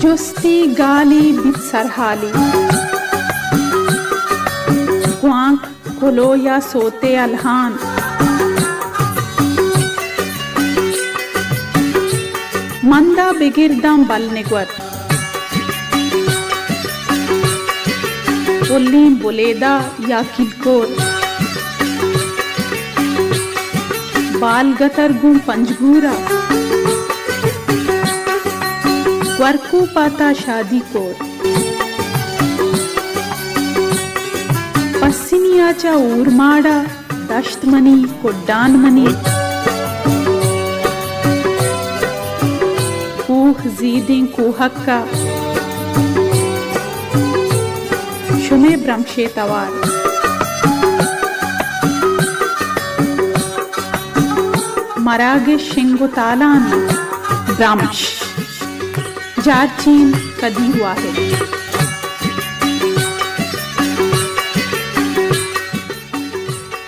جستی گالی بیت سرحالی، گوانک کلو یا سوتے الہان، مندا بگر داں بل نگور، پلیں بلیدہ یا کلکور، بال گتر گوں پنجگورا، گورکو پاتا شادی کور۔ پسنیا چہ اورماڑا دشت منی، کڈان منی، کوہ زیدیں کوہکا، شمے برمشے توار، مراگش شنگ و تالانی برمش۔ جارچین قدیر واحد۔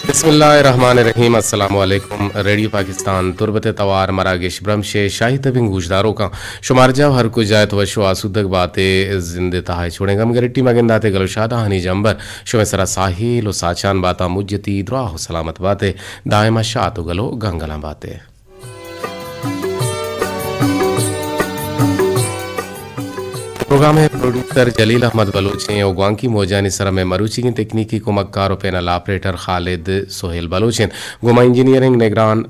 بسم اللہ الرحمن الرحیم۔ السلام علیکم۔ ریڈیو پاکستان تربت توار مراگش برمش شاہی تبیں گوشداروکاں، شمار جاہ ہر کجا ات وش و آسودگ باتے، زند تہا چوڑیں گم گرٹی مگنداتے گلو شادہانی جمبر شمے سرا ساہیل و ساچان باتاں، مجتی دراہ و سلامت باتے، دائما شات و گلو گنگلاں باتے۔ پروگرام ءِ پروڈیوسر جلیل احمد بلوچ ایں و گوانکی موجانی سرا مئے مروچیگیں تکنیکی کمکار و پینل آپریٹر خالد سہیل بلوچ انت۔ گوں ما انجینئرنگ نگران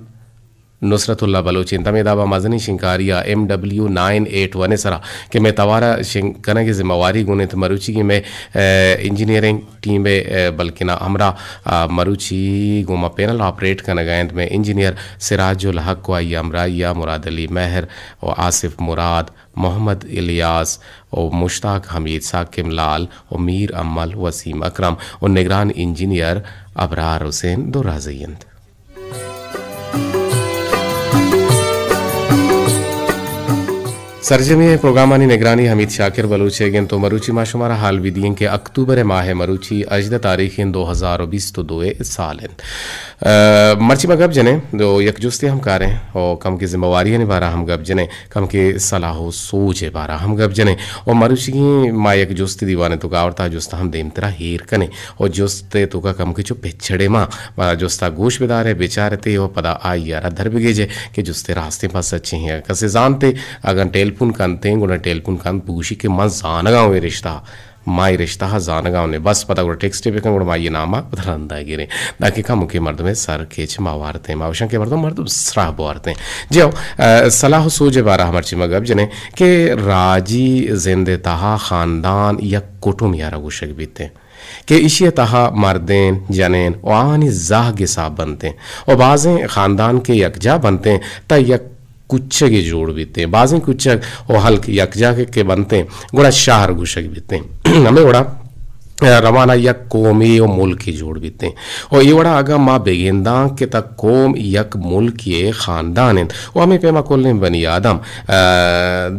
نصرت اللہ بلوچ انت۔ ہمے دابا مزنیں شنگکاری ءَ ایم ڈبلیو نائن ایٹ ون ءِ سرا کہ مئے توار ءِ شنگ کنگ ءِ ذمہ واری گون انت، مروچیگیں مئے، اے، انجینئرنگ ٹیم ءِ، اے، بلکنا ہمراہ، آ، مروچی گوں ما پینل آپریٹ کنگ ءَ انت مئے انجینئر سراج الحق و آئی ءِ ہمراہی ءَ مراد علی مہر و آصف مراد، محمد الیاس و مشتاق حمید، ثاقب لال و میر امل، وسیم اکرم و نگران انجینئر ابرار حسین درازئی انت۔ سرجمیں پروگرامانی نگرانی حمید شاکر بلوچ ءِ گنت و مروچی ما شمارا حال بدییں کہ اکتوبر ءِ ماہ ءِ مروچی ہژدہ تاریخ انت، دو ہزار و بیست و دو ءِ سال انت۔ ءُ مرچی ما گپ جنیں، دو یک جستے ہم کاریں و کم کہ ذمہ واریانی بارا ہم گپ جنیں، کم کہ صلاح و سوج ءِ بارا ہم گپ جنیں و مروچیگیں ما یک جستے دیوان ءِ توکا آورتا، جستا ہم دیمترا ہیر کنیں و جست ءِ توکا کم کہ چو پچھڑے ما، ما جستا گوش بدارے، بچارتے و پدا آئی ءَ را در بگیجے کہ جست ءِ راستیں پسہ چی ہیں۔ کسے زانتے، اگاں ٹیلیفون کنتے، گڑا ٹیلیفون کنت بگوشی کہ من زانگاں اے رشتہ، ما اے رشتہ ءَ زانگاں نے، بس پدا گڑا ٹیکسٹ بکن، گڑا ما اے نام ءَ پدا رندا گریں۔ دانکہ کمکے مردم ءِ سر کیچ ما وارتیں، ما وشاں کہ مردم، مردم سرا بوارتیں۔ جی ہو، ءُ، صلاح و سوج ءِ بارا ہم مرچی ما گپ جنیں کہ راجی زند ءِ تہا خاندان یک کٹمبے ءَ را گوشگ بیتیں کہ ایشی ءِ تہا مردین، جنین و آہانی زہگ حساب بنتیں و بازیں خاندان کہ یکجاہ بنتیں تہ یک کوچگے جوڑ بیتیں، بازیں کوچگ و ہلک یکجاہ کہ، کہ بنتیں گڑا شہر گوشگ بیتیں۔ ہمے وڑا روانا یک قومے و ملکے جوڑ بیتیں و اے وڑا اگاں ما بگنداں کہ تہ قوم یک ملکے، خاندان انت و ہمے پیما کلیں بنی آدم، ءُ،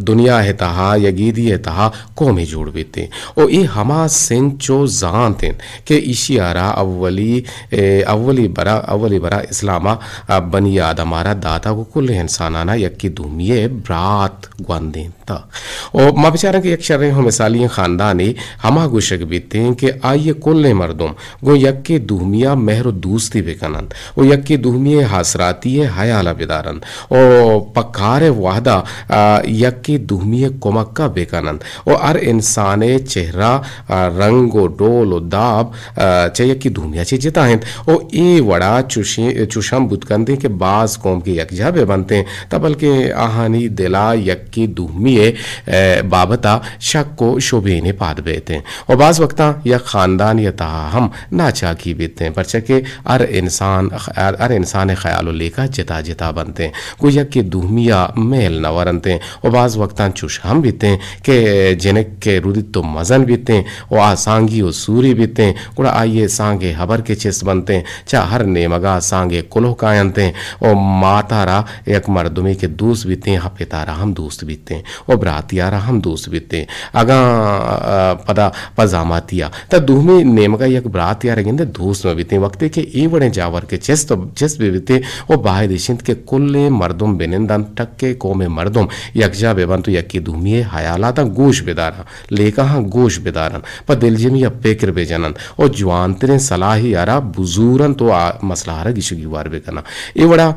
دنیا ءِ تہا یا گیدی ءِ تہا قومے جوڑ بیتیں و اے ہما سنچ و زانت انت کہ ایشی ءَ را اولی، اے، اولی برا، اولی برا اسلام ءَ، ءُ، بنی آدم ءَ را داتا گوں کلیں انسانانا یکے دومی ءِ برات گوندینتا۔ و ما بچاراں کہ یک شریں و مثالی خاندانے ہما گوشگ بیتیں کہ آئی ءِ کلیں مردم گوں یکے دومی ءَ مہر و دوستی بکن انت و یکے دومی ءِ آسراتی ءِ ہیال ءَ بدار انت و پہ کار ءِ وہد ءَ، آ، یکے دومی ءِ کمک ءَ بکن انت و ہر انسان ءِ چہرہ، آ، رنگ و ڈول و داب، آ، چہ یکے دومی ءَ چہ جتا انت و اے وڑا چوشیں، چوش ہم بوت کنت کہ باز قوم کہ یکجاہ بہ بنت انت تہ بلکیں آہانی دل ءَ یکے دومی ءِ، آ، بابت ءَ شک و شبہینے پاد بیت انت و باز وقتاں یک خاندانے ءِ تہا ہم ناچاکی بیت انت، پرچا کہ ہر انسان، ہر انسان ءِ خیال و لیکہ جتا جتا بنت انت، گوں یکے دومی ءَ میل نہ ورنت انت و باز وقتاں چوش ہم بیت انت کہ جنک کہ رودیت و مزن بیت انت و آ سانگی و سوری بیت انت، گڑا آئی ءِ سانگ ءِ ہبر کہ چست بنت انت، چہ ہر نیمگ ءَ سانگ ءِ کلوہ کاینت انت و مات ءَ را یک مردمے کہ دوست بیت انت، آ پت ءَ را ہم دوست بیت انت و براتی ءَ را ہم دوست بیت انت۔ اگاں، آ، پدا پہ زاماتی تا دومی نیمگا یک براتے ء را گندے دوست مہ بیتیں۔ وقتے کہ اے وڑیں جاور کہ چست، چست بہ بیتیں و باید اش انت کہ کلیں مردم بنندنت، ٹکے قومیں مردم یکجاہ بہ بنت و یکے دومی ء ہیالاتاں گوش بدارنت، لیکہاں گوش بدارنت، پہ دلجمی ء پکر بہ جننت و جوانتریں صلاحے ء را بزورنت و آ مسئلہ ء را گیش و گیوار بہ کننت۔ اے وڑا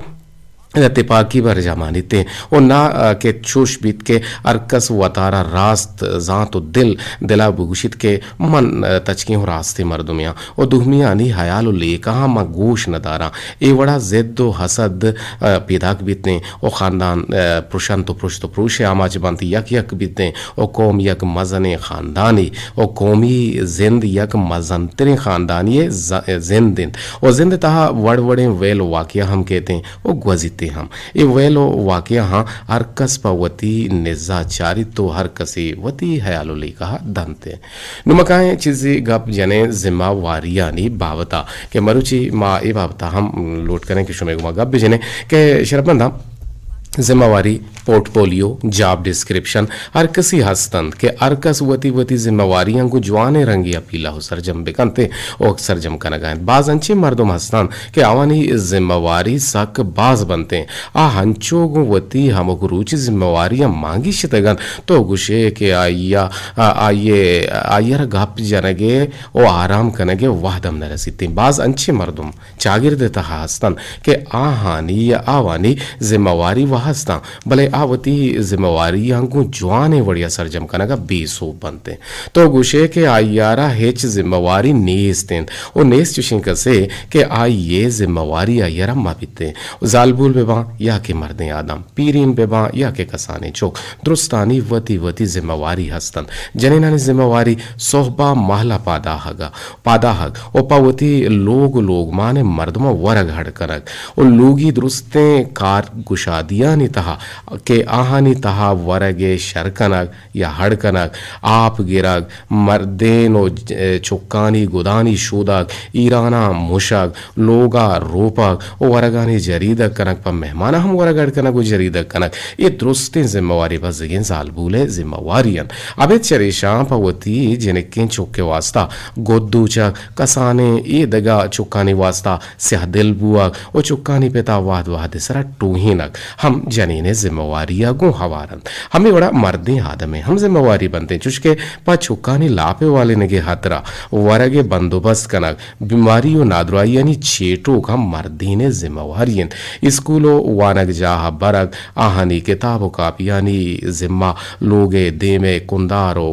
تپاکی برجاہ مانیت انت و نہ، آ، کہ چوش بیت کہ ہر کس وتارا راست زانت و دل دلا بگوشیت کہ من، آ، تچکیں و راستیں مردمے آں و دومیانی ہیال و لیکہاں من گوش نہ داراں۔ اے وڑا ضد و حسد، آ، پیداک بیت انت و خاندان، آ، پرشنت و پرشت و پروش ء آماچ بنت، یک یک بیت انت و قوم یک مزنیں خاندانے و قومی زند یک مزنتریں خاندانی ز-، زند انت و زند ء تہا وڑ وڑیں ویل و واقعہ ہم کیت انت و گوزیت ہم۔ اے ویل و واقعہاں ہر کس پہ وتی نزا چاریت و ہر کسے وتی ہیال و لیکہ دنت۔ نوں ما کائیں چیزے گپ جنیں ذمہ واریانی بابتا کہ مروچی ما اے بابتا ہم لوٹ کنیں کہ شمے گوما گپ بجنیں کہ شرپمنداں، ذمہ واری، پورٹ فولیو، جاب ڈسکرپشن ہر کسی ہست انت کہ ہر کس وتی وتی ذمہ واریاں گوں جوانیں رنگے ء پیلہ و سرجم بکنت و سرجم کنگا انت۔ باز انچیں مردم ہست انت کہ آوانی ذمہ واری سک باز بنت انت۔ آ ہنچو گوں وتی ہمک روچی ذمہ واریاں مانگیشتگ انت، تو گوشے کہ آئی ء، آ، آئی ء، آئی ء را گپ جنگ ء و آرام کنگ ء وہد ہم نہ رسیت انت۔ باز انچیں مردم چاگرد ء تہا ہست انت کہ آہانی یا آوانی ذمہ واری و ہست انت، بلے آ وتی ذمہ واریاں گوں جوانیں وڑیا سرجم کنگ ء بے سوب بنت انت۔ تو گوشے کہ آئی ء را ہچ ذمہ واری نیست انت و نیست چشیں کسے کہ آئی ء ذمہ واری آئی ء را مہ بیت انت۔ زالبول بہ باں یا کہ مردیں آدم، پیرین بہ باں یا کہ کسانیں چک، درستانی وتی وتی ذمہ واری ہست انت۔ جنینانی ذمہ واری سہب ء مہل ء پاداہگ ء پاداہگ و پہ وتی لوگ و لوگمان ء مردماں ورگ ہڈ کنگ و لوگی درستیں کارگشادیانی تہا کہ آہانی تہا ورگ ء شر کنگ یا ہڈ کنگ، آپ گرگ، مردین و ج-، چکانی گدانی شودگ، ایراناں مشگ، لوگا روپگ و ورگانی جریدگ کنگ، پہ مہماناں ہم ورگ ہڈ کنگ و جریدگ کنگ، اے درستیں ذمہ واری بزگیں زالبول ء ذمہ واری انت۔ ابید چریشاں پہ وتی جنکیں چک ء واستا گد دوچگ، کسانیں اے دگہ چکانی واستا سیاہ دل بوگ و چکانی پتا وہد وہد ء سرا ٹوہینگ ہم جنین ء ذمہ واری ء گوں ہوار انت۔ ہمے وڑا مردیں آدم ء ہم ذمہ واری بنت انت، چوشکہ پہ چکانی لاپ ء والینگ ء ہاترا ورگ ء بندوبست کنگ، بیماری و نادراہیانی چیٹوک ہم مردین ء ذمہ واری انت۔ اسکول و وانگجاہ ء برگ، آہانی کتاب و کاپیانی ذمہ، لوگ ء دیم ء کندار و،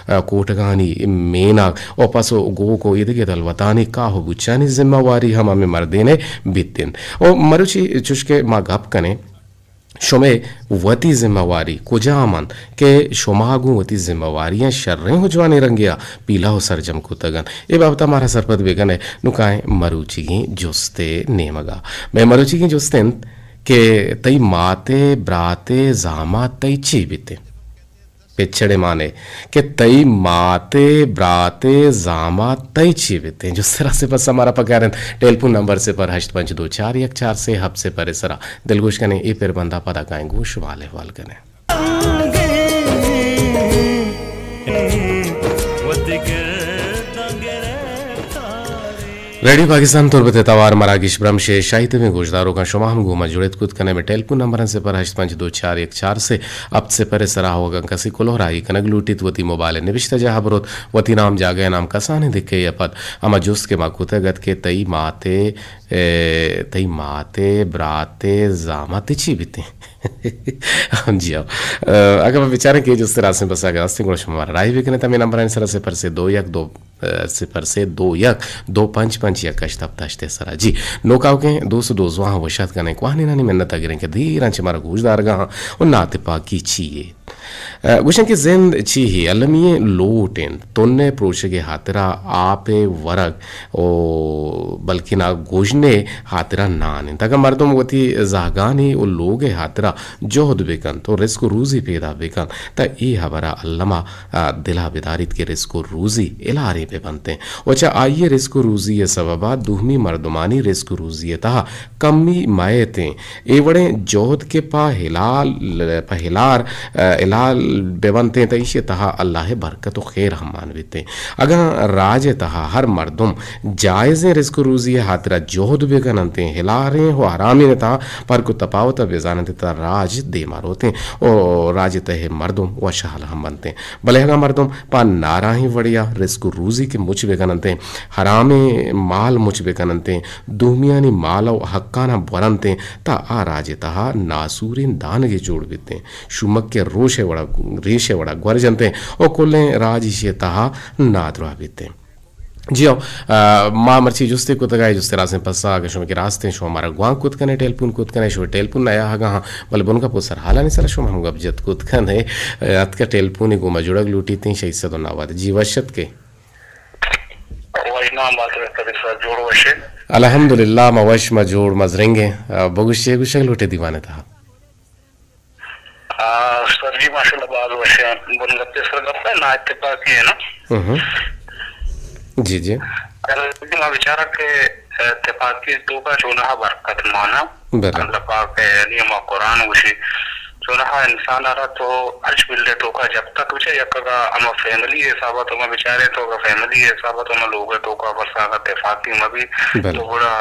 ء، کوٹگانی مینگ و پس و گوک و ایدگہ دلوتانی کاہ و بچانی ذمہ واری ہم ہمے مردین ء بیت انت۔ و مروچی چوشکہ ما گپ کنیں، شمئے وتی ذمہ واری کجام انت کہ شما گوں وتی ذمہ واریاں شریں و جوانیں رنگے ء پیلہ و سرجم کتگ انت؟ اے بابت ء مارا سرپد بہ کن ئے۔ نوں کائیں مروچیگیں جست ء نیمگ ء۔ مئے مروچیگیں جست انت کہ تئی مات ء برات ء زامات تئی چی بیت انت؟ پچڑ ء مان ئے کہ تئی مات ء برات ء زامات تئی چی بیت انت؟ جست ء را سپس ء مارا پکار انت۔ ٹیلیفون نمبر صفر ہشت پنچ دو چار یک چار سے ہپت صفر ء سرا۔ دلگوش کنیں، اے پربند ء پدا کائیں گوں شما حال احوال کنیں۔ ریڈیو پاکستان تربت ء توار مراگش برمش ء شاہی تبیں گوشداروکاں، شما ہم گوں ما جڑت کت کن ئے۔ مئے ٹیلیفون نمبر انت صفر ہشت پنچ دو چار یک چار سے ہپت صفر ء سرا۔ و اگاں کسے کلوہ راہی کنگ لوٹیت، وتی موبائل ء نبشتہ جاہ ء بروت، وتی نام جاگہ ء نام کسانیں دکے ء پد ہما جست کہ ما کتگ ات کہ تئی مات ء، اے، تئی مات ء برات ء زامات ء چی بیت انت؟ جی ہاں۔ اگاں ما بچاریں کہ اے جست ء راستیں پسہ اگاں ہستیں، گڑا شما مارا راہی بہ کن ات ہمے نمبرانی سرا، صفر سے دو یک دو، صفر سے دو یک دو پنچ پنچ یک ہشت ہپت ہشت ء سرا۔ جی، نوکاوکیں دوست و دوزواہاں وش اتک کنیں، کوہنینانی منت ء گریں کہ دیراں چہ مارا گوش دارگا ہاں و ناتپاکی چی یے؟ ء، گوشن کہ زند چی ہے؟ المی لوٹ انت، تن ء پروشگ ء ہاترا آپ ء ورگ و بلکنا گژن ء ہاترا نان انت۔ اگاں مردم وتی زہگانی و لوگ ء ہاترا جہد بکنت و رزق و روزی پیدا بکنت، تہ اے ہبرا الما، آ، دلا بداریت کہ رزق و روزی الارے بہ بنت انت و چہ آئی ء رزق و روزی ء سببا دومی مردمانی رزق و روزی ء تہا کمی مئیت انت۔ اے وڑیں جہد کہ پہ ہلال، پہ ہلار، آ، حال بہ بنتیں، تہ ایشی ءِ تہا اللہ ءِ برکت و خیر ہم مان بیتیں۔ اگاں راج ءِ تہا ہر مردم جائزیں رزق و روزی ءِ ہاترا جہد بہ کننتیں، ہلاریں و حرامیں ءِ تہا پرک و تپاوت ءَ بہ زاننتیں، تہ راج دیما روتیں و راج ءِ تہ ءِ مردم وشحال ہم بنتیں۔ بلے اگاں مردم پہ ناراہیں وڑے ءَ رزق و روزی کہ مچ بہ کننتیں، حرامیں مال مچ بہ کننتیں، دومیانی مال و حقاناں بورنتیں، تہ آ راج ءِ تہا ناسوریں دانگے جوڑ بیتیں۔ شومک ءِ روش ءِ وڑا، ریش ءِ وڑا گورجنتیں و کلیں راج ایشی ءِ تہا نادراہ بیتیں۔ جی ہو، آ، ما مرچی جستے کتگ ءَ، جستے راسیں پسہ اگاں شما کہ راستیں، شما مارا گوانک کت کنے، ٹیلیفون کت کنے، شما ٹیلیفون نیا اگاں ہاں، بلے بنگپ و سرحالانی سرا شما ہم گپ جت کت کنے۔ آ، اتکہ ٹیلیفونی گوما جڑگ لوٹیتیں، شش سد و نود۔ جی وش اتکے۔ وش نام بات، بہتر سر، جوڑ وشے؟ الحمدللہ، ما وش، ما جوڑ، ما زرنگیں۔ آ، بگوش، چے گوشگ لوٹے دیوان ءِ تہا؟ آ، سر جی، ماشاءاللہ، باز وشیں بنگپے سر گپ ہے، نا اتفاقی ہے نا؟ ہم۔ جی، جی۔ سر جی، ما بیچارہ کہ اتفاقی توکا چونہا برکت مانا۔ بلے۔ اللہ پاک ہے، یعنی ہما قرآن گوشی، چونہا انسان را تو ہرچ بلے توکا جب تک بچے یک اگا ہما فیملی حسابا تو ما بیچارے تو اگا فیملی حسابا تو ما لوگ توکا برسا اگا اتفاقی مبی، بلے۔ تو گڑا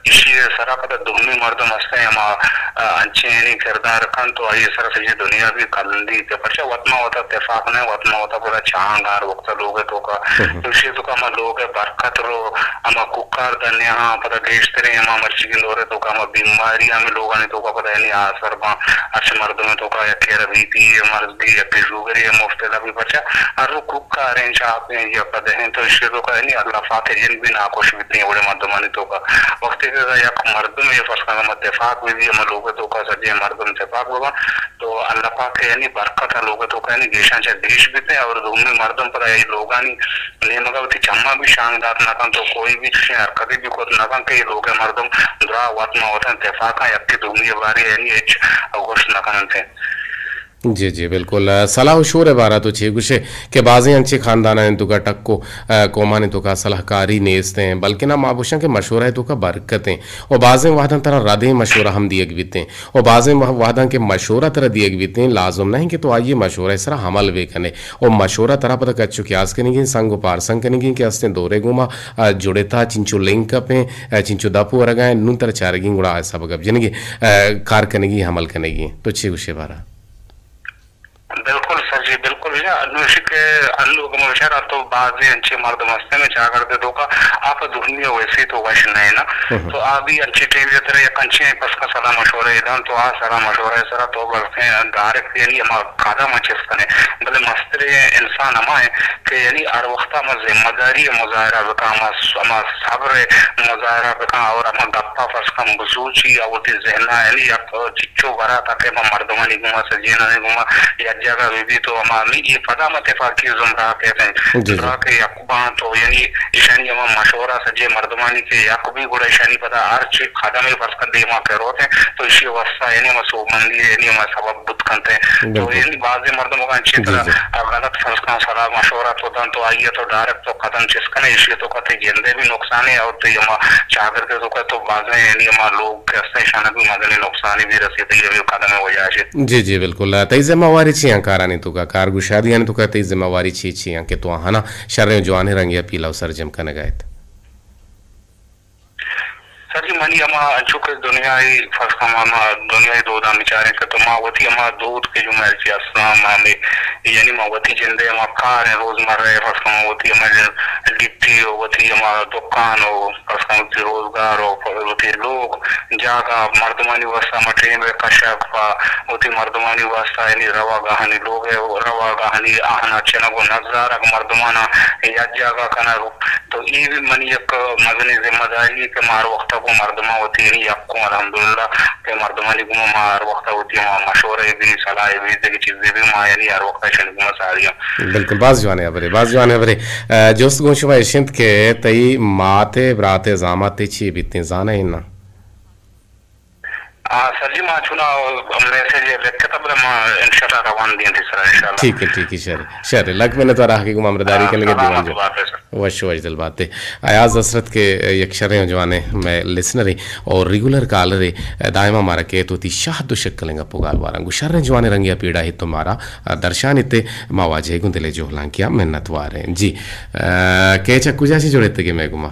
ایشی ءِ سرا پدا دومی مردم ہستیں ہما، آ، انچیں یعنی کردار کنت تو آئی ءِ سرا سجی دنیا بھی کلندی کہ پرچا وت ما وتا اتفاق نہ، وت ما وتا پدا چاہاں گار وقت لوگ ءِ توکا۔ ہم۔ تو ایشی ءِ توکا ہما لوگ ءِ برکت رو، ہما کوکار دنیا ہاں پدا گیشتریں ہما مرچیگیں دور ءِ توکا ہما بیماری ہمیں لوگانی توکا پدا یعنی آسر باں، ہرچ مردم ءِ توکا یکے را بی پی ءِ مرض بی، یکے شوگر ءِ مبتلا بی، پرچا ہر رو کوکاریں چاپیں یا پدہیں تو ایشی ءِ توکا یعنی اللہ پاک ءِ جند بھی ناکوش بیتیں وڑے مردمانی توکا۔ وقتی کہ اگاں یک مردمے فرض کن ہما تفاق بہ بی، ہما لوگ ءِ توکا سجیں مردم تفاق بہ باں، تو اللہ پاک ءِ یعنی برکت ءَ لوگ ءِ توکا یعنی گیشاں چہ گیش بیتیں، اور دومی مردم پدا اے لوگانی نیمگ ءَ وتی چماں بھی شانگ دات نہ کنت، تو کوئی بھی چشیں حرکتے بھی کت نہ کنت کہ اے لوگ ءِ مردم درا وت ما وتاں تفاقاں یکے دومی ءِ بارے یعنی ہچ گوشت نہ کننت۔ جی، جی، بالکل۔ آ، سلاہ و شور ءِ بارا تو چے گوشے کہ بازیں انچیں خاندانانی توکا ٹک و، آ، قومانی توکا سلاہکاری نیست ایں، بلکنا ما گوشاں کہ مشورہ ءِ توکا برکت ایں و بازیں وہداں ترا ردیں مشورہ ہم دیگ بیتیں و بازیں وہ-، وہداں کہ مشورہ ترا دیگ بیتیں، لازم نہ ایں کہ تو آئی ءِ مشورہ ءِ سرا عمل بہ کنے و مشورہ ترا پدا کچ و کیاس کنگی ایں، سنگ و پارسنگ کنگی ایں کہ استیں دورے گوما، آ، جڑتا چنچو لنک اپ ایں، آ، چنچو دپ ورگا ایں، نون ترا چارگی ایں گڑا آ سبب گپ جنگی، آ، کار کنگی، عمل کنگی ایں۔ تو چے گوشے بارا؟ بالکل سر جی، بالکل۔ یا نوشی کہ انو کہ مشہور تو بازیں انچیں مردم ہستیں میں چاگرد توکا، آپ دنیا ویسے تو وش نہ ہے نا۔ تو آ بھی انچیں ٹیم ءِ ترا یک انچیں پس کا سلام مشورہ دان تو آ سلام مشورہ سرا تو بلکیں ڈائریکٹ یعنی ہما قدم چست کنے۔ بلے مستریں انسان ہما ہے کہ یعنی ہر وقت ہما ذمہ داری مظاہرہ بکا، ہما، ہما صبر مظاہرہ بکا اور ہما گپا فرض کن بسوچی اور وتی ذہنا یعنی یک چو برا تاکہ ما مردمانی گوما سجینانی گوما یک جاگہ بہ بیت و ہما ہمے اے پدا ما تفاقی زمرہ کیت انت۔ جی، جی۔ زمرہ کہ یک باں تو یعنی ایشانی ہما مشورہ سجے مردمانی کہ یک بھی گڑا ایشانی پدا ہر چی قدم فرض کن دیما کہ روت انت تو ایشی واسطہ یعنی ہما سوبمندی یعنی ہما سبب بوت کنت انت۔ تو بالکل۔ یعنی بعضی مردم اگاں انچی جی، طرح جی۔ غلط فرض کن صلاح مشورہ تو دن تو آئیے تو ڈائریکٹ تو قدم چست کنے، ایشی تو کتے جندے بھی نقصان ہے اور تو ہما چاگرد تو کتے تو بازیں یعنی ہما لوگ کہ ہستیں، ایشاناں بھی مزنیں نقصانے بھی رسیت، اے ہمے قدم ءِ وجہ ءَ چہ۔ جی، جی، بالکل۔ تئی ذمہ واری چی ایں کارانی توکا، کارگشادیانی توکا تئی ذمہ واری چی چی ایں کہ تو آہانا شریں و جوانیں رنگے ءَ پیلہ و سرجم کنگا ات؟ سر جی، منی ہما انچو کہ دنیائی فرض کن ما دنیائی دوداں بچاریں کہ تو ما وتی ہما دود کہ جو مرچی اسلام ہمے، یعنی ما وتی جندے ہما کار ایں روزمرہ ءِ فرض کن ما وتی ہما ڈیوٹی و وتی ہما دکان و فرض کن وتی روزگار و وتی لوگ جاگہ مردمانی واسطہ ما ٹیم ءِ کشگ پہ وتی مردمانی واسطہ یعنی روگ آہانی لوگ ءِ روگ آہانی آہانا چنگ و نزارگ مردمانا یک جاگہ کنگ تو اے بھی منی یک مزنیں ذمہ داری کہ ما ہر وقت گوں مردماں وتی یعنی یک گوں الحمدللہ کہ مردمانی گوں ما ہر وقت وتی ما مشورہ بھی صلاح بھی دگہ چیزے بھی ما یعنی ہر وقت اشانی گوں ساری ہم۔ بالکل، باز جوانیں ہبرے، باز جوانیں ہبرے۔ ء، جست گوں شما اش انت کہ تئی مات ء برات ء زامات تئی چی بیتیں، زانئے نا؟ آ، سر جی، ما چونا میسج لکھتا، بلے ما انشاءاللہ روان دیں تئی سرا، انشاءاللہ۔ ٹھیک ہے، ٹھیک ہے، شر، شر۔ لک منت وار آہگے گوں ہمراہداری کنگے دیوان جو۔ وش وش دل بات ہے۔ ایاز حسرت کہ یک شریں جوانیں مئے لسنرے اور ریگولر کالرے، دائما مارا کہت وتی شہد و شکلیں گپ و گالواراں۔ گوں شریں جوانیں رنگے پیڑا ہت تو مارا درشان تے ما واجہ گوں دلے جوہلانکیا منت واریں۔ جی، کیچا کجا چی جوڑتے کہ میں گما؟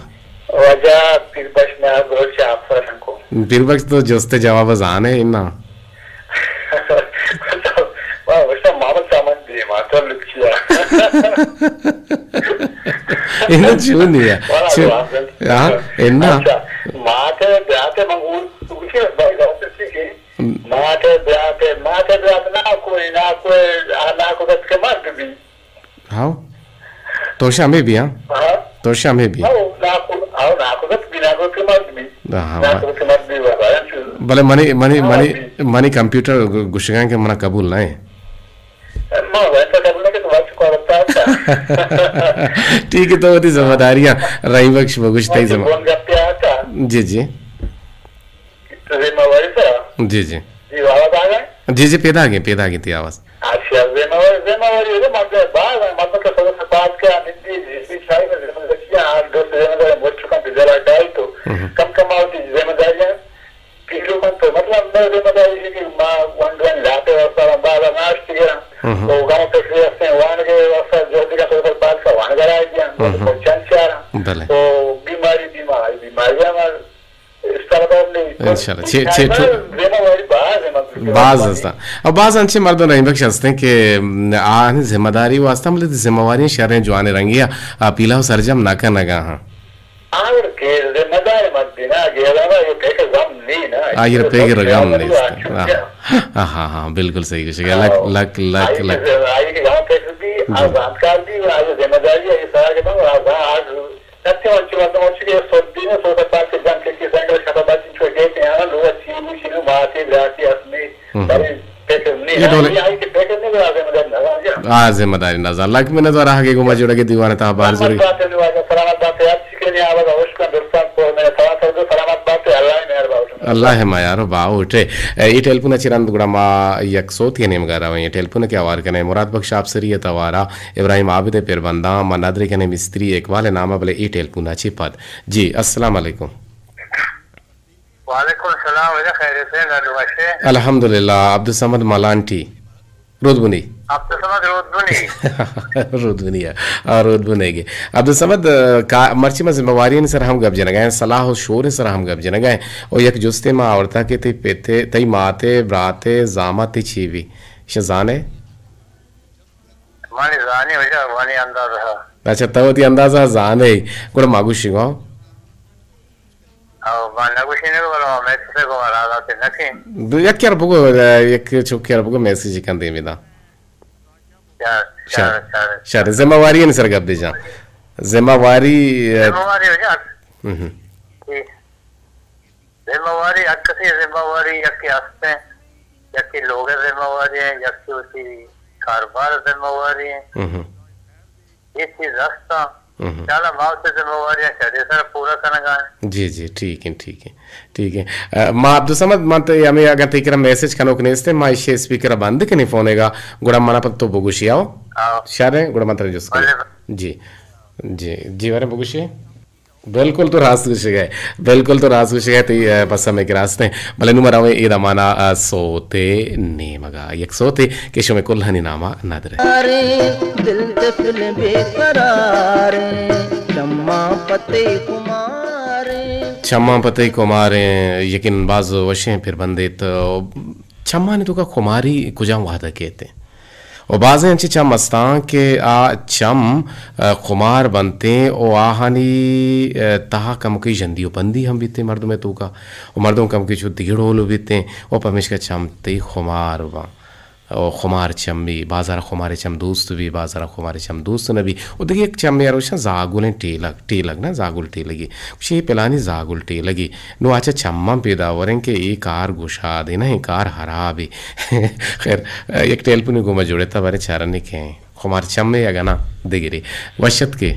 واجہ پیر بخش، میں گروچ آپ سر کو۔ پیر بخش تو جستے جواب زانے انا۔ واہ، وشتا محمد سامان دی، ما تو لکھیا۔ انا چون نیا؟ واہ، چون؟ واہ، واہ۔ ہاں، انا۔ اچھا، ماتے بیاتے منگول، تو کچھ بھائی بات سی کے۔ ماتے بیاتے، ماتے بیات نا کوئی، نا کوئی، آ، نا کو گت کے مرد بھی۔ ہاؤ۔ تو شامے بھی، ہاں؟ ہاں۔ تو شامے بھی۔ ہاؤ، نا کو، ہاؤ، نا کو گت بھی، نا کو کے مرد بھی۔ ہاں، نا ہاں۔ کو کے مرد بھی، واہ، واہ، چون؟ بلے منی، منی، ہاں، منی، بھی۔ منی کمپیوٹر گ-، گشگاں کہ منا قبول نہ ہے۔ ما ویسا کرنے کے تو بات کو رکھتا تھا۔ ٹھیک ہے، تو وتی ذمہ داریاں رحیم بخش بگوش تئی ذمہ۔ فون کرتے آتا۔ جی، جی۔ ذمہ واری سر۔ جی، جی۔ جی، آواز آ گئے؟ جی، جی، پیدا گئے، پیدا گئے تئی آواز۔ اچھا، ذمہ واری، ذمہ واری ہے، مطلب، بعض ہے، مطلب کہ سب سے بات کیا، نندی، جی، جی، شاید ذمہ داری کیا، آج دو سے ذمہ داری مر چکا، بجلا ڈائی تو، ہم۔ کم کم آؤ جی، ذمہ داریاں۔ پیلو کنت، مطلب، مئے ذمہ داری ایش کہ ما ونڈوانی لاتے واسطہ بالا ناشت گراں۔ ہم۔ او گاؤں تشریح ہستیں، وانگے واسطہ جہد کا تو پر پاک کا وانگا راہ دیاں، ہم۔ تو چند چاراں۔ بلے۔ تو بیماری، بیماری، بیماری ہمار اس طرح نہیں۔ انشاءاللہ۔ چھ، چھ، ٹھو-، ذمہ واری باز ہے، مطلب، باز ہستا۔ اور باز انچے مردم رحیم بخش ہستیں کہ، م، آہانی ذمہ داری واسطہ، مطلب، ذمہ واری شریں جوانیں رنگی آ، آ پیلا و سرجم نہ کنگا ہاں۔ آئر گیر ذمہ دار مردینا، گیرانا یہ پہ کہ غم نی نا۔ آئر پہ کہ غم نی۔ ہاں، ہاں، ہاں، بالکل صحیح کچھ۔ لک، لک، لک، لک۔ آئی کہ غم پہ بھی، جی۔ آ زانتکار بھی، آئی ذمہ داری ہے، یہ سارا کے بعد، آ، آ، کتے ہم چی مردم ہم چی کہ سردی میں سو سکتا کہ جان کے کی سنگل شفا بچی چھوڑ گئے تھے، ہاں، لوگ چینی، چینی، ماتی، براتی، اصلی، ہم۔ بڑی یہ ڈولے۔ آ، ذمہ داری نہ زان۔ لک منت وار آہگے گوں ما جوڑگے دیوان تا بار زوری۔ سلامت بات۔ اللہ میار باوٹ۔ اے ٹیلیفون چی رند گڑا ما یک سوت کے نیمگا رویں۔ اے ٹیلیفون کے آوار کنے مراد بخش آپسری توارا ابراہیم عابد پر بنداں ما ندر کنے مستری اقبال نامہ بلے اے ٹیلیفون چی پد۔ جی، السلام علیکم۔ وعلیکم السلام، واجہ خیریت ئے، ڈاڈو وش ئے؟ الحمدللہ، عبدالصمد ملانٹی، رودبنی۔ عبدالصمد رودبنی۔ رودبنی ءَ، آ، رودبنے گے۔ عبدالصمد، آ، کا-، مرچی ما ذمہ واری سر ہم گپ جنگا ہیں، صلاح و شور سر ہم گپ جنگا ہیں۔ او یک جستے ما آورتا کہ تئی پتے، تئی ماتے، براتے، زاماتے چی بی؟ شہ زانے؟ منی زانی واجہ، منی اندازہ۔ اچھا، تو وتی اندازہ زانے، گڑا ما گوشی گو۔ او، ما نگوشینگ، بلے ما میسج گو راز آتے نکیں۔ دو، یک یار بگو، یک چوک یار بگو میسج کن دیمی دا۔ شر، شر، شر۔ شر، ذمہ واری نی سر گپ دی جان۔ ذمہ واری، ذمہ واری ہو جان۔ ہم۔ ٹھیک۔ ذمہ واری، ہر کسی ذمہ واری یکی ہستیں، یکی لوگ ذمہ واری ہیں، یکی اسی کاروبار ذمہ واری ہیں۔ ہم۔ یہ چیز ہستا۔ ہم۔ چالا ما اسے ذمہ واری ہیں، چڑے سر پورا کنگا ہیں۔ جی، جی، ٹھیک ہے، ٹھیک ہے، ٹھیک ہے۔ آ، ما عبدالصمد، من تو ہمیں اگر تئی کرا میسج کنوک نیستے، ما ایشی اسپیکر بند کنی فونے گا، گڑا منا پد تو بگوشی آؤ۔ آؤ۔ شر ہیں، گڑا من ترا جست کنی۔ بلے۔ جی، جی، جی، ورے بگوشی۔ بالکل تو راست گوشگ ئے، بالکل تو راست گوشگ ئے، تئی، اے، پسہ مئے کہ راست ایں۔ بلے نوں ما رویں اے دمانا، اے، سوتے نیمگا۔ یک سوتے کہ شمئے کلانی ناما ندر ایں۔ دل دفل بے قرار ایں، چماں پتے کمار ایں۔ چماں پتے کمار ایں، یقین باز وشیں پر بندیت۔ چمانی توکا کماری کجام وہدا کیت؟ و بازیں انچیں چم استاں کہ آ چم، ء، خمار بنتیں و آہانی، ء، تہا کمکے ژندی و پندی ہم بیتیں مردمے توکا و مردم کمکے چو دگہ ڈول بیتیں و پمیشکا چم تئی خمار باں و خمار چم بی، بازارا خمارے چم دوست بی، بازارا خمارے چم دوست نہ بی و دگہ یک چمے ء روشاں زاگلیں ٹیلگ، ٹیلگ نہ زاگل ٹیلگی، گوشی اے پلانی زاگل ٹیلگی۔ نوں آ چہ چماں پیداور انت کہ اے کار گشادے نہ انت، کار ہرابے۔ خیر، یک ٹیلیفونے گوں ما جوڑ اِت، باریں چارنے کئے، خمار چمے اگاں ناں دگرے۔ وش اتکے۔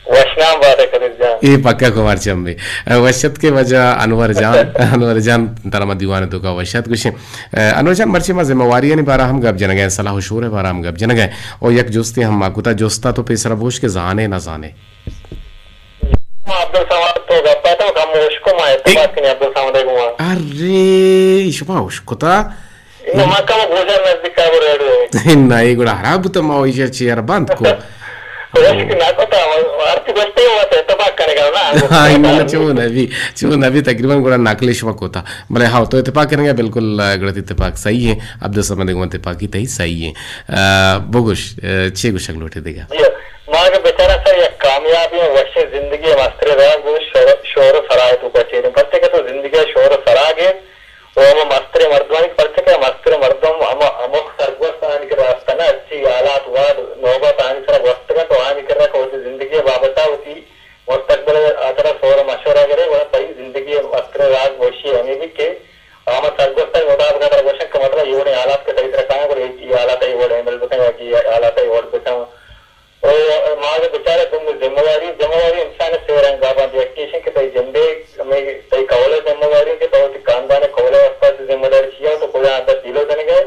وش جان بات ہے قدیر جان۔ اے پکا کمار چم بی۔ وش اتکے واجہ انور جان، انور جان ترا ما دیوان توکا وش ات گوشیں۔ انور جان، مرچی ما ذمہ واریانی بارا ہم گپ جنگا، صلاح و شور بارا ہم گپ جنگا۔ او یک جستے ہم ما کتا، جستا تو پیسرا بوش کہ زانے نہ زانے۔ ما عبدالصمد تو گپا تو کم وش کو ما اتفاق کنی عبدالصمد گوا۔ ارے، شما وش کتا؟ نہ، ما کم گوجا نزدیک کا ریڈیو۔ نہ، اے گڑا خراب بوتا، ما ایشی چیئر بند کو۔ وش کہ نہ کتا، ہر چی گوشتے ہو تو اتفاق کرے گا نا۔ ہاں، نہ، چون ابھی، چون ابھی تقریباً گڑا نقل شما کوتا۔ بلے ہاں، تو اتفاق کریں گے، بالکل، گڑا اتفاق صحیح ہے۔ عبدالصمد گوں اتفاقی تئی صحیح ہے۔ بگوش، چی گوشگ لوٹے دیگا؟ جی، ما اگہ بچارا سر یک کامیابی و وشیں زندگی مسترے راز گوش شور، شور و سرائے تو کا چیریں۔ پرچے کہ تو زندگی شور و سراگ ہے، و ہما مستریں مردمانی، پرچا کہ مستریں مردم ہما ہمک سرگوست آنی کہ راستہ نہ، ہرچی حالات واد نوبت آنی سرا گوستگ انت و آنی کرا کہ وتی زندگی بابت ء وتی مستقبل ء ترا سور و مشورہ گرے، گڑا تئی زندگی ء مستریں راز وشی ہمے بیت کہ ہما سرگوست ء مطابق ترا گوشن کہ مطلب اے وڑیں حالات کہ تئی سرا کاینت، گڑا اے حالات ء اے وڑ ہینڈل بکن یا کہ اے حالات ء اے وڑ بکن۔ او ما اگہ بچارے دومی ذمہ واری، ذمہ واری انسان ء سے رنگ ء بنت، یکے ایش انت کہ تئی جندے ہمے تئی کہول ء ذمہ واری انت کہ تو وتی خاندان ء کہول ء واستہ وتی ذمہ داری چی انت، تو کجا اندر پیلو کنگ ء ئے۔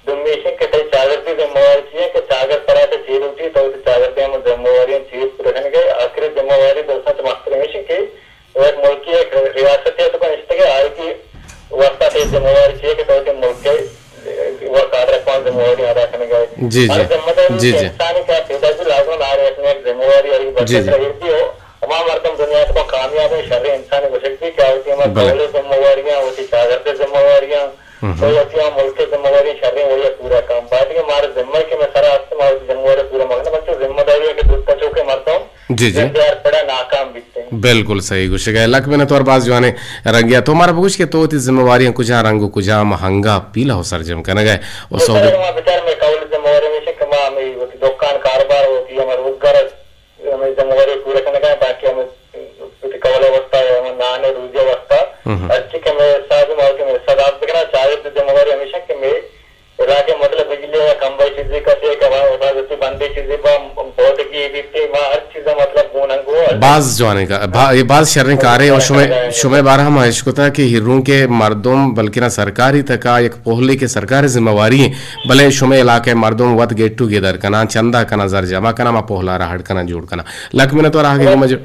دومی ایش انت کہ تئی چاگردی ذمہ واری چی انت کہ چاگرد ترا چہ چے لوٹی، تو وتی چاگردے ہم ذمہ واری انت چی پورا کنگ ء ئے۔ آخری ذمہ واری درساں چہ مستر ہمیش انت کہ تو یک ملکی یک ریاستے ء تو نشتگ ئے، آئی ء واستا تئی ذمہ واری چی کہ تو وتی ملک ء و قادر کن ذمہ واری ادا کنگ ء ئے۔ جی، ہر جی۔ ذمہ داری جی، کہ جی۔ انسان کہ پیدا بی لازم ہر یک نے یک ذمہ واری آئی جی، بچت جی۔ رہی بی ہو۔ ہما مردم دنیا تو کامیاب ہیں، شر انسان گوشگ بی کہ آئی ء ہما بلے۔ قول ذمہ واریاں، وتی چاگرد ذمہ واریاں، ہم۔ تو وتی ہم ملک ذمہ واری شریں وڑی پورا کن۔ باید کہ مارا ذمہ کہ میں سرا است، ما وتی ذمہ واری پورا مکنہ، بلکہ ذمہ داری ہے کہ دوستا چوکے مردم جی، جی۔ زندے ہر پڑا ناکام بیتے۔ بالکل صحیح گوشگ ء ئے۔ لک منت وار، باز جوانیں رنگے ء تو مارا بگوش کہ تو وتی ذمہ واریاں کجا رنگ و کجام ہنگا پیلہ و سرجم کنگ ء ئے و تو سر ما بچار میں کول ذمہ واری ہمیش کہ ما ہمیں وتی دکان کاروبار وتی ہمیں روزگار ہمیں ذمہ واری پورا کنگ ء ئے، تاکہ ہمیں وتی کول ء واسطہ ہمیں نان ء روزی ء واسطہ ہم۔ ہرچی کہ میں حصہ بھی ما وتی میں حصہ دات بکناں، چاہے تو ذمہ واری ہمیش کہ میں علاقے مطلب بجلی یا کمبہ چیزے کسے کہ وہاں حفاظتی بندے چیزے با پودگی بیتے، ما ہر چیز مطلب گون انگو۔ باز جوانیں کا-، با-، یہ باز شریں کارے اور شمے، شمے بارہ ہم اشکتا کہ ہروں کے مردم بلکہ نہ سرکاری تکا یک پہلے کے سرکار ذمہ واری ہیں، بلے شمے علاقے مردم وت گیٹ ٹوگیدر کنا، چندہ کنا، زر جمع کنا، ما پہلا را ہڑ کنا، جوڑ کنا۔ لک منت وار آگے گما جو-،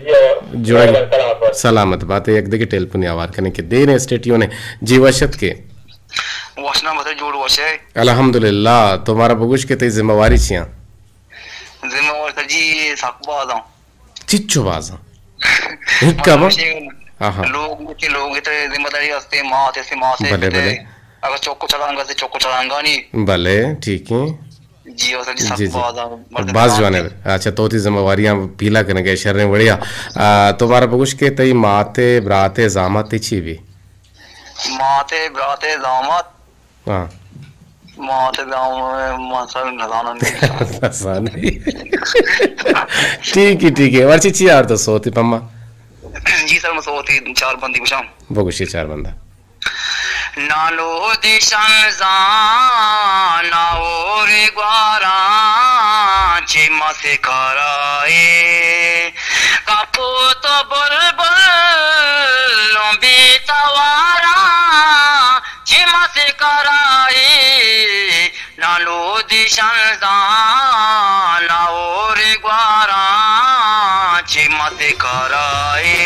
جوڑا گے۔ سلامت بات ہے، یک دگہ ٹیلیفون آوار کنے کہ دیر اسٹیٹیو نے۔ جی وشت کے۔ وشنا بس جوڑ وش ہے۔ الحمدللہ، تو مارا بگوش کہ تئی ذمہ واری چیاں؟ ذمہ واری سر جی سک باز ہاں۔ چچو باز ہاں؟ ہکا با؟ آہا۔ لوگ کے لوگ تے ذمہ داری ہستے، ماں تے سے ماں سے بلے، بلے۔ اگر چوکو چلانگا سے چوکو چلانگانی۔ بلے، ٹھیک ہے۔ جی، او سر جی، سک جی، جی۔ باز ہاں، مطلب باز جوان ہے۔ اچھا، تو تی ذمہ واریاں پیلا کنگے شریں وڑیا۔ آ، تو مارا بگوش کہ تئی ماتے، براتے، زاماتے چی بھی؟ ماتے، براتے، زامات۔ ہاں۔ ماتے، زامات، من سر نزانم۔ نزانی۔ ٹھیک ہے، ٹھیک ہے۔ ورچی چی آرتا سوتی پما؟ جی سر، میں سوتی چار بندی گوشاں۔ بگوشی چار بندہ۔ نالودی شنزان ناہور گواران چہ مسکرائے، کپوت و بلبل لمبی تواران چہ مسکرائے، نالودی شنزان ناہور گواران چہ مسکرائے۔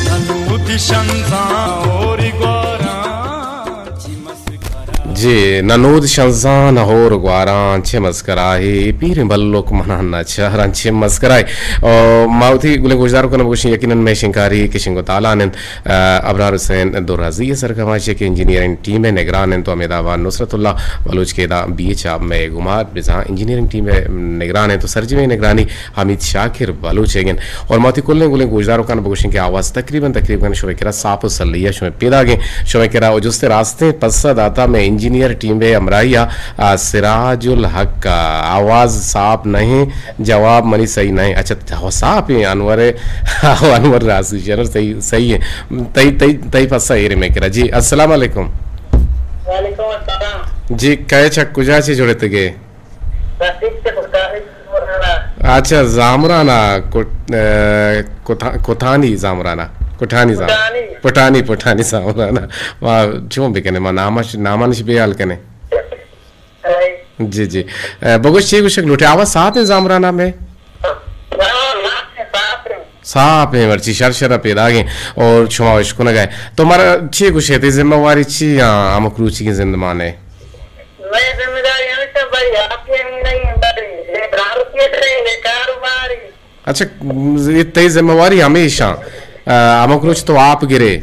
ننود شنزان ہور گواران چہ مسکرا۔ جی، ننود شنزان ہور گواران چہ مسکرا ہے، پیریں بلوک منا نچاران چہ مسکرا ہے۔ او، ما وتی گلیں گوشدار کنم بگوشیں، یقیناً مئے شنکاری کشنگ و تالان انت۔ آ، ابرار حسین درازی ء سرکماش کہ انجینئرنگ ٹیم ء نگران انت و ہمے دابا نصرت اللہ بلوچ کہ ادا بی ایچ آ مئے گمار بزاں انجینئرنگ ٹیم ء نگران انت و سرجمیں نگرانی حمید شاکر بلوچ ء گن۔ اور ما وتی کلیں گلیں گوشداروکان بگوشیں کہ آواز تقریباً، تقریباً شمئے کرا صاف و سلیہ شمئے پیداگیں، شمئے کرا و جست راستیں پسہ داتا مئے انجینئر ٹیم ء ہمراہی ء، آ، سراج الحق ء۔ آواز صاف نہیں، جواب منی صحیح نہیں۔ اچھا، تو صاف ہیں انور ء، انور راضی جنر صحیح، صحیح ہے۔ تئی، تئی، تئی پسہ ایرے میں کرا۔ جی، السلام علیکم۔ وعلیکم السلام۔ جی، کئے چک کجا چے جڑتگے؟ رفیق سے خدکاری۔ اچھا، زامرانا کٹ-، اے، کتا-، کتانی زامرانا، کٹانی زام-، پٹانی۔ پٹانی، پٹانی زامرانا۔ ما چون بکنیں، ما نامش، نامانش بے حال کنیں۔ اے۔ جی، جی۔ اے، بگوش چی گوشگ لوٹے؟ آواز صاف ایں زامرانا میں؟ ہاں، صاف ایں، صاف ایں۔ صاف ایں، مرچی شر شر پیداگیں۔ اور شما اشکنگ ہے۔ تو مارا چی گوشے؟ تئی ذمہ واری چی؟ ہاں، ہمک روچی کی زندمان ہے۔ میں ذمہ داری ہمیشہ بھائی آپ کی ہم نہیں، بھائی، یہ برانڈ کی ہے، یہ کاروباری۔ اچھا، یہ تئی ذمہ واری ہمیشہ، آ، ہمک روچ تو آپ گرے؟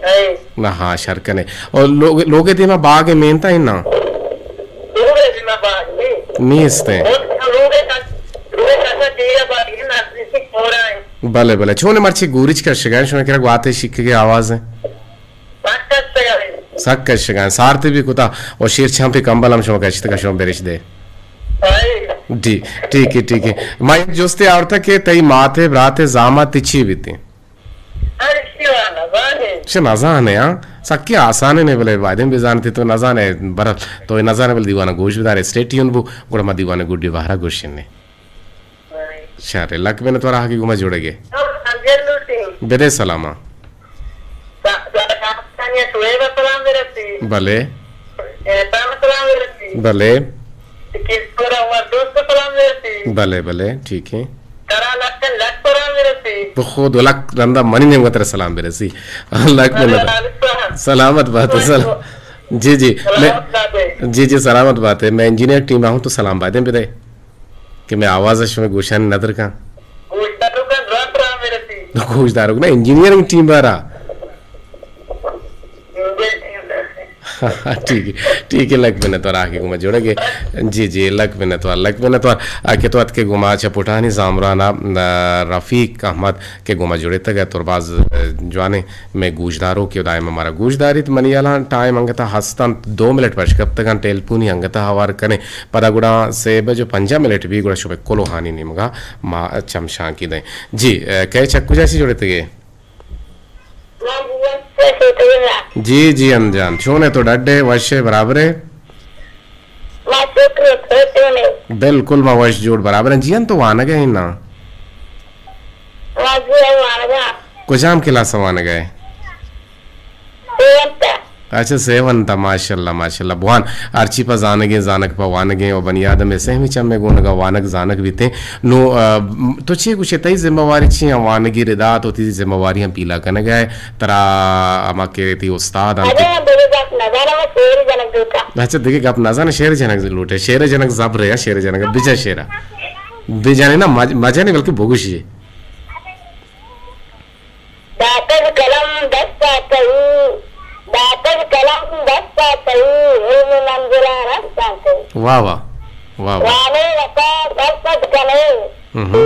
اے۔ نہ، ہاں، شر کنے۔ اور لوگ، لوگ دیما باغ مینتا ہے نا؟ لوگ دیما باغ نہیں۔ نیست ہے۔ لوگ، لوگ کا، لوگ کا دیما باغ ہے نا، اسی پورا ہے۔ بلے، بلے۔ چون مرچی گوریچ کشگا، شما کرا گواتے شکے آواز ہے۔ سک کشگا۔ سک کشگا۔ سارتے بھی کتا، اور شیر چھان پہ کمبل ہم شما کشتے کا شما برش دے۔ جی، ٹھیک ہے، ٹھیک ہے۔ ما یک جستے آورتا کہ تئی ماتے، براتے، زامات تی چی بیتے؟ ہر چی وانا زانے۔ چہ نزانے، ہاں؟ سکی آسانے نے، بلے بایدیں بزانتے تو نزانے، برت تو نزانے، بل دیوانا گوش بدار، اسٹے ٹیون بو، گڑا ما دیوانا گڈی بہرا گوشنے۔ شر، لک منت وار آہگی گوما جوڑگے۔ بدے سلاما۔ بلے۔ بلے۔ بلے، بلے، ٹھیک ہے۔ بخود و لک رندا منی نیمگا ترا سلام برسی۔ لک منت۔ سلامت بات، سلام۔ جی، جی۔ میں، جی، جی، سلامت بات ہے۔ میں انجینئر ٹیم آ ہوں تو سلام بایدیں بدے۔ کہ میں آواز شمئے گوشانی ندر کن۔ گوشداروکاں درا سلام برسی۔ گوشداروک نا، انجینئرنگ ٹیم بارا۔ ٹھیک ہے، ٹھیک ہے، لک منت وار آہگی گوما جوڑگے۔ جی، جی، لک منت وار، لک منت وار۔ آ، کہ تو اتکے گوما چہ پٹانی زامرانا، آ، رفیق احمد کہ گوما جوڑیتگ ات اور باز، آ، جوانیں۔ مئے گوشداروکے و دائم مارا گوش داریت۔ منی ہیالاں ٹائم انگتا ہست انت، دو منٹ پش کپتگاں، ٹیلپونی انگتا ہوار کنیں۔ پدا گڑا سے بج و پنجاہ منٹ بی گڑا شمئے کلوہانی نیمگا ما چمشانکی دئیں۔ جی، اے، کئے چک کجا چی جوڑتگے؟ جی، جی، انجان، چون ئے تو ڈڈ ئے، وش ئے، برابر ئے؟ بالکل ما وش جوڑ برابر ایں۔ جی انت تو وانگ ءَ ئے نا؟ کجام کلاس ءَ وانگ ءَ ئے؟ اچھا، سیونتھ ءَ۔ ماشاءاللہ، ماشاءاللہ۔ بوان، ہرچی پہ زانگ ایں، زانگ پہ وانگ ایں، و بنی آدم ءِ سہمی چم ءِ گونگ ءَ وانگ زانگ بیت ایں۔ نو، آ، تو چے گوش ئے، تئی ذمہ واری چی ایں وانگی ردا؟ تو تئی ذمہ واری ہم پیلا کنگ ءَ ئے، ترا ہما کہ تئی استاد انت۔ اچھا، دگہ گپ نہ زان ئے، شعر جنگ لوٹ ئے۔ شعر جنگ زبر ئے، شعر جنگ بجن شعر ءَ۔ بجن ئے نا، مج-، مجن ئے بلکہ بگوش ئے۔ داتگ قلم دست ءَ تئی، داتگ قلم دست ءَ تئی، علم منزل ءَ رست ءَ تئی۔ واہ واہ، واہ واہ۔ وان ئے وتا سرپد کن ئے۔ ہم۔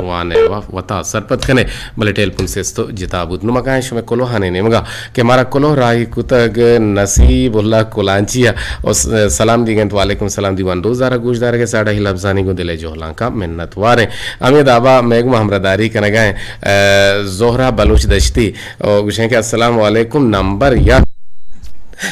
وان ئے، واہ، وتا سرپد کن ئے، بلے ٹیلپون سست و جتا بوت۔ نوں ما کائیں شمئے کلوہانی نیمگا کہ مارا کلوہ راہی کتگ نصیب اللہ کلانچی ءَ۔ و س-، سلام دیگ انت، وعلیکم سلام۔ دیوان دوست دارا گوش دارگ ءَ ساڑاہی لبزانی گوں دل ءِ جہلانکاں منت وار ایں۔ ہمے دابا مئے گوں ہمراہداری کنگ ءَ ایں، اے، زہرا بلوچ دشتی، و گوش ایں کہ السلام علیکم، نمبر یک،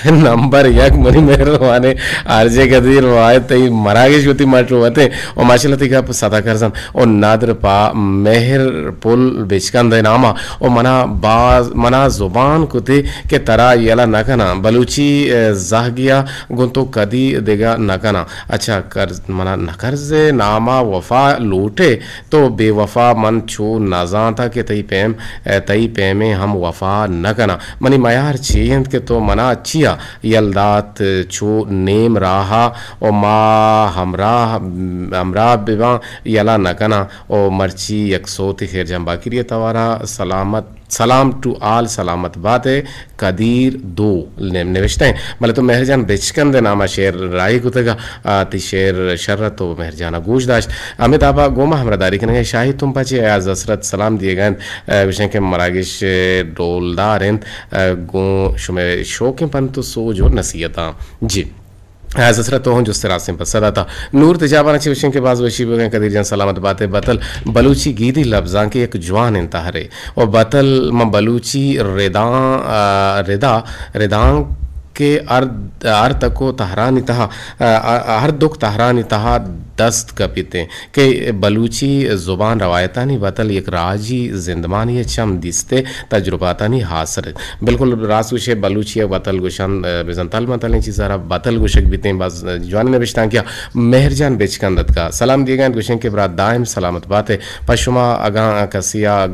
نمبر یک منی مہروانیں آر جے قدیر واحد، تئی مراگش وتی مٹ وت ایں، و ماشاءاللہ تئی گپ سدا کرزن، و نادر پا مہر پل بچکند ءِ نام ءَ، و منا باز، منا زبان کتے کہ ترا یلہ نہ کناں، بلوچی، اے، زہگیا گوں تو کدی دگہ نہ کناں۔ اچھا، کرز، منا نہ کرز ئے، نام ءَ وفا لوٹ ئے، تو بے وفا، من چو نہ زانتہ کہ تئی پیم، اے، تئی پیمیں ہم وفا نہ کناں۔ منی میار چے انت کہ تو منا چیا یل دات، چو نیم راہ ءَ و ما ہمراہ، ہمراہ بباں یلہ نہ کناں۔ و مرچی یک سوتے خیر جان باقری ءِ توارا سلامت سلام ٹو آل، سلامت بات ئے، قدیر دو نوشتہ ایں۔ بلے تو مہر جان بچکند ءِ نام ءَ شعر راہی کتگ ءَ، آ، تئی شعر شر ات، تو مہر جان ءَ گوش داشت۔ ہمے دابا گوں ما ہمراہداری کنگ ءَ شاہی تمپ ءَ چہ ایاز حسرت سلام دیگ ءَ انت، آ، گوش ایں کہ مراگش ءِ ڈولدار انت، آ، گوں شمئے شوکیں پنت و سوج و نصیحتاں۔ جی۔ حسرت تو ہوں جست راستیں پسہ داتا۔ نور تجابان چی وشیں کہ باز وشی بگیں قدیر جان سلامت باتے۔ بتل بلوچی گیدی لبزانک یک جوانیں تہرے۔ و بتل من بلوچی رداں، آ، ردا، رداں کہ ہر، ہر تک و تہرانی تہا، آ، آ، ہر دک تہرانی تہا دست کپیت انت کہ بلوچی زبان روایتانی بتل یک راجی زندمانی چم دیست ء تجرباتانی حاصل انت۔ بالکل راست گوشے، بلوچی ء بتل گوشن، آ، بزن تل متلیں چیزا را بتل گوشگ بیتیں۔ باز جوانیں نبشتانکے ء مہر جان بچکند اتکا۔ سلام دیگا انت، گوشن کہ برات دائم سلامت بات ء۔ پہ شما اگاں کسی ء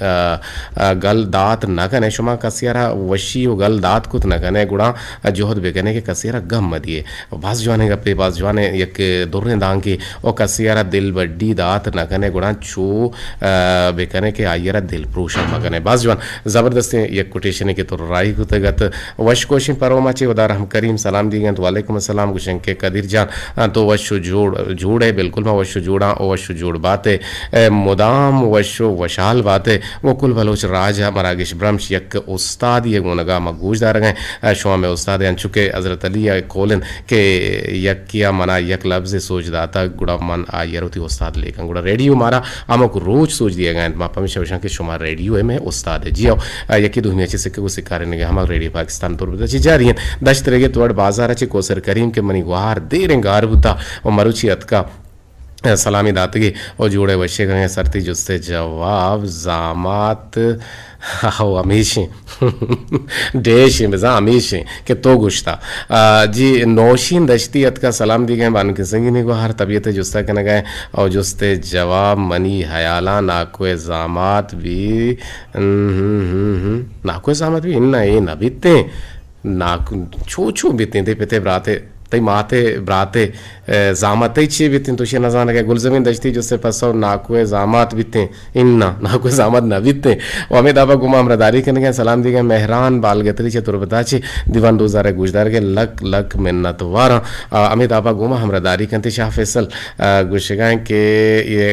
ء، ء، گل دات نہ کنئے، شما کسی ء را وشی و گل دات کت نہ کنئے، گڑا جہد بکنئے کہ کسی ء را گم مہ دیئے۔ باز جوانیں گپے، باز جوانیں یک دریں دانکے، و کسی ء را دل بڈی دات نہ کنئے، گڑا چو، ء، بکنئے کہ آئی ء را دل پروشان مہ کنئے۔ باز جوان، زبردستیں یک کوٹیشنے کہ تو راہی کتگ ات۔ وش کوشیں پروما چے، ہدا رحم کریم سلام دیگ انت۔ وعلیکم السلام، گوشن کہ قدیر جان، آ، تو وش و جوڑ، جوڑ ئے، بالکل ما وش و جوڑاں، او وش و جوڑ بات ئے، اے، مدام وش و وشحال بات ئے۔ گوں کل بلوچ راج ء مراگش برمش یک استادی ء گونگا ما گوش دارگ ء ایں۔ اے، شما مئے استاد ئے، انچو کہ حضرت علی ء قول انت کہ یکے ء منا یک لبزے سوج داتگ، گڑا من آئی ء را وتی استاد لیکاں۔ گڑا ریڈیو مارا ہمک روچ سوج دیگ ء انت۔ ما پمیشا گوشاں کہ شما ریڈیو ء مئے استاد ئے۔ جی ہو، اے، یکے دومی ء چہ سکگ و سکارینگ ء ہما ریڈیو پاکستان تربت ء چہ جاری انت۔ دشت رگے توڑ بازار ء چہ کوسر کریم کہ منی گوہار دیریں گار بوتا و مروچی اتکا، سلامی داتگی و جوڑے وشے کنگے۔ سرتی جستے جواب زامات ہو ہمیشیں ڈیشیں بزاں ہمیشیں کہ تو گوشتا۔ آ، جی نوشین دشتی اتکا سلام دیگیں بانکیں سنگینی گوہار طبیعت جستا کنگا او جستے جواب منی حیالاں ناکوئے زامات بی، ہم، ہم، ہم، ہم۔ ناکوئے زامات بی، اناں اے نہ بیتیں۔ ناکو، چو چو بیتیں، تئی پتے براتے، تئی ماتے براتے، اے، زامات تئی چے بیتیں، تو شے نزانگ ئے۔ گلزمین دشتی جستے پسو ناکوئے زامات بیتیں، اناں، ناکوئے زامات نہ بیتیں۔ و ہمے دابا گوما ہمراہداری کنگیں، سلام دیگیں مہران بالگتری چہ تربتا چہ دیوان دوزار گوشدارگے لک لک منت واراں۔ آ، ہمے دابا گوما ہمراہداری کنتے شاہ فیصل، آ، گوشگائیں کہ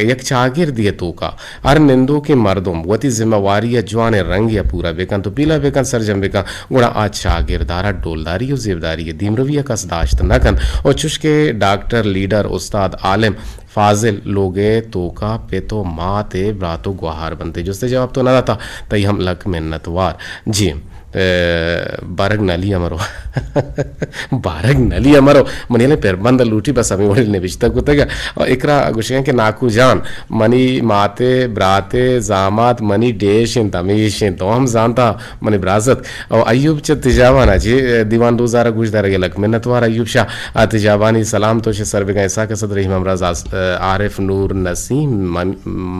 یک چاگردی توکا ہر نندوکیں مردم وتی ذمہ واری ء جوانیں رنگے ء پورا بہ کنت و پیلہ بہ کنت، سرجم بہ کنت، گڑا آ چاگرد ء را ڈولداری و زیبداری ء دیمروی ء کس داشت نہ کنت۔ و چوش کہ ڈاکٹر، لیڈر، استاد، عالم، فاضل لوگ ء توکا پت و مات ء برات و گوہار بنت۔ جست ء جواب تو نہ داتا، تئی ہم لک منت وار۔ جی۔ اے، بارگ نلی ء مرو۔ بارگ نلی ء مرو۔ منی الیں پربند لوٹی بس ہمے وڑی نبشتہ کتگ۔ و اکرا گوشگیں کہ ناکو جان، منی ماتے، براتے، زامات، منی ڈیش انت، ہمیش انت۔ تو ہم زانتا منی برازت۔ او ایوب چہ تجاوان ء چہ دیوان دوزار ء گوشدارگ ء لک منتوار۔ ایوب شاہ ء تجاوانی سلام تو چہ سر بگاں اسحاق اسد رحیم ہمراز آس-، عارف نور نسیم من-،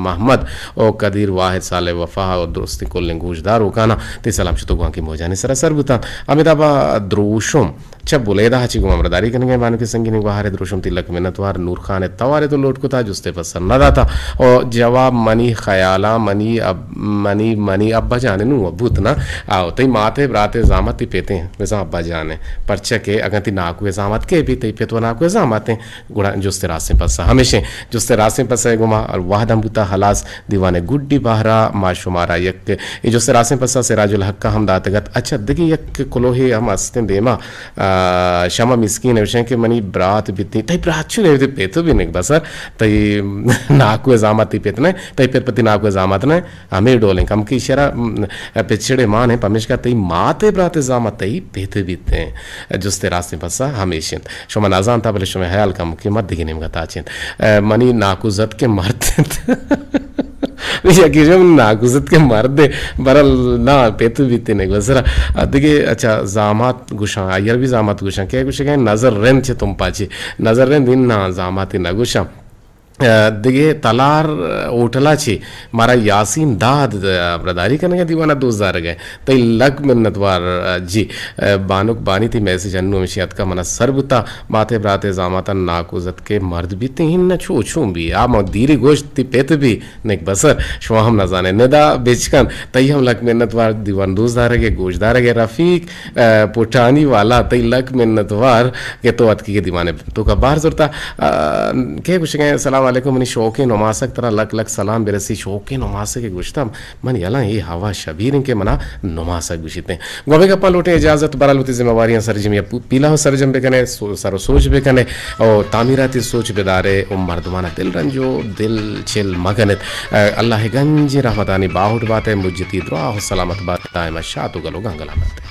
محمد او قدیر واحد صالح وفا او درستیں کلیں گوشداروکاناں تئی سلام شت و گوانکی موجانی سرا سر بوتاں۔ ہمے دابا دروشم چہ بلیدہ چی گوں ہمراہداری کنگیں بانکیں سنگینیں گوہارے۔ دروشم تئی لک منتوار۔ نور خان ء توارے تو لوٹ کتا، جستے پسہ نہ داتا۔ او جواب منی خیالاں منی اب-، منی، منی ابا جان نوں بوت نا۔ آو، تئی ماتے براتے زامت تئی پتیں، بزاں ابا جان ء۔ پرچہ کہ اگاں تئی ناکو ء زامت کے بی، تئی پت و ناکو ء زامت ء۔ گڑا جست ء راستیں پسہ ہمیشیں۔ جست ء راستیں پسہ ء گوما وہد ہم بوتا ہلاس۔ دیوان ء گڈی بہرا ما شمارا یک، اے جست ء راستیں پسہ سراج الحق ء ہم داتگ ات۔ اچھا، دگہ یک کلوہے ہم استیں دیما، آ، شمع مسکین ء گوشیں کہ منی برات بیتیں، تئی برات چون ء پت بی نک بسر، تئی ناکو ء زامت تئی پت نہ، تئی پت پتی ناکو ء زامت نہ۔ ہمے ڈولیں کمکے ایشرا، م، پچڑے مان انت، پمیشکا تئی مات ء برات ء زامت تئی پت بیتیں۔ جست ء راستیں پسہ ہمیش انت۔ شما نزانتا، بلے شمئے حیال کمکے ما دگہ نیمگا تاچ انت۔ ء، منی ناکوزتکیں مرد انت۔ یکی شم ناکوزتکیں مرد انت، برل نا پت بیتیں گوزرا۔ ء، دگہ اچھا زامات گوشاں، آئیر بھی زامات گوشاں، کہ گوشگیں نظر رند چہ تمپا چی۔ نظر رند اناں زاماتی نہ گوشاں۔ ء، دگہ تلار ہوٹل ء چہ مارا یاسین داد ہمراہداری کنگ ء دیوان ء دوست دارگ ء۔ تئی لک منت وار، ء، جی، ء، بانک بانی تئی میسج انو ہمیشی اتکا منا سر بوتا، ماتے براتے زاماتاں ناکوزتکے مرد بیتیں، ہن چو چون بی، آ ما دیری گوشت تئی پت بی، نک بسر، شما ہم نزانے۔ ندا بچکن، تئی ہم لک منت وار دیوان دوست دارگ ء گوش دارگ ء رفیق، ء، پٹانی والا، تئی لک منت وار کہ تو اتکی کے دیوانے تو کا بار زرتا۔ آ، کے گوشگیں، السلام علیکم، منی شوقیں نماسگ ترا لک لک سلام برسی۔ شوقیں نماسگ گوشتم، من یلاں اے ہوا شبیریں کہ منا نماسگ گوشیتیں۔ گوبے گپاں لوٹیں اجازت، برال وتی ذمہ واریاں سرجمی ء پو-، پیلا ہو سرجم بکنے، سو-، سر و سوچ بکنے، او تعمیراتی سوچ بدارے، او مردمانا دل رنج و دل چل مکنت۔ اے اللہ گنجیں رحمتانی باہوٹ باتے، مجتی دراہ و سلامت بات، دائما شات و گل و گنگلامت۔